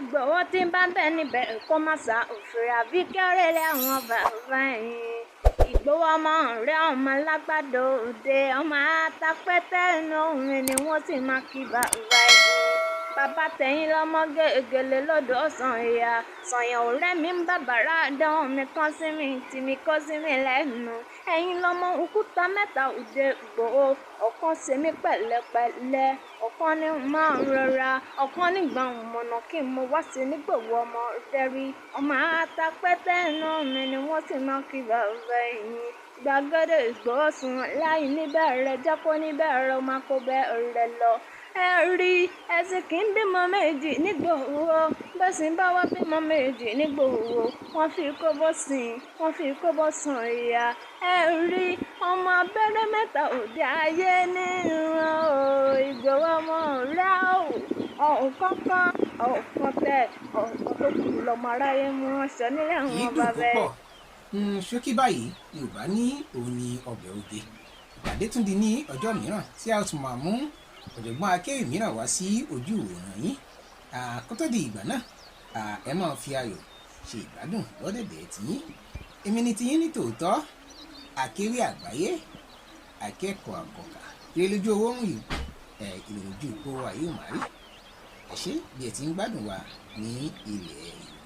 Ìgbòho tí ń bá bẹ́ẹ̀ níbẹ̀ kó má sá òfin àbí kẹ́rẹ́lẹ́ àwọn bàbá yín. Ìgbòho ọmọ rẹ ọmọ lágbàdo òde ọmọ atapẹ́tẹ́ inú òun ni wọ́n sì máa kí bàbá yín. Bàbá tẹ̀yìn lọ́mọ gègèlè lọ́dọ̀ ọ̀sán ìyá sọ̀yàn ọ̀rẹ́ mi ń bàbàrà dán mi kán sí mi tì mí kọ́ sí mi lẹ́nu. Ẹ̀yin lọ́mọ òkúta mẹ́ta òde Ìgbòho, ọ̀kan ṣe mí pẹ̀lẹ́pẹ̀lẹ́, ọ̀kan ní máa ń rọra, ọ̀kan nígbà mọ̀nà kí n mo wá sí nígbòho ọmọ rẹ́rí. Ọmọ atapẹ́tẹ́ inú mi ni wọ́n sì máa kí bàbá ẹ̀yìn. Gbàgede Ìgbòho sùn láì níbẹ̀rẹ̀ jẹ́ kó níbẹ̀rẹ̀ máa kó bẹ́ẹ̀rẹ̀ lọ. Ẹ rí ẹṣin kì í bímọ méjì nígbòho, bẹ́ẹ̀ sì ń bá wá bímọ méjì nígbòho, wọ́n fi kóbó sìn, wọ́n fi kóbó sàn ìyá. Ẹ rí ọmọ abẹ́rẹ́ mẹ́ta òde ayé níran o, Ìgbòho ọmọ rẹ o, ọ̀hún kankan, ọ̀hún kan tẹ̀, ọ̀hún kan tó kù lọ́mọ aráyé mú ránṣọ nílé Kì í àwọn dùn bàbá ẹ̀. púpọ̀. Ṣókí báyìí Yorùbá ní òun ni ọbẹ̀ oge. Ìpàdé tún di ní ọjọ́ mìíràn tí a ó tún máa mú ọ̀jọ̀gbọ́n akéwì mìíràn wá sí ojú ìwòran yín. Kó tó di ìgbà náà, ẹ máa fi ayọ̀ ṣe ìgbádùn lọ́dẹ̀dẹ̀ tiyín. Èmi ni tiyín ní tòótọ́, akéwì àgbáyé, akẹ́kọ̀ọ́ àkọ́kà, ire lójú owó ń yìí, ire lójú kó wa yóò máa rí. Ẹ ṣé bí ẹ ti ń gbádùn wa ní ilẹ̀ Yorùbá.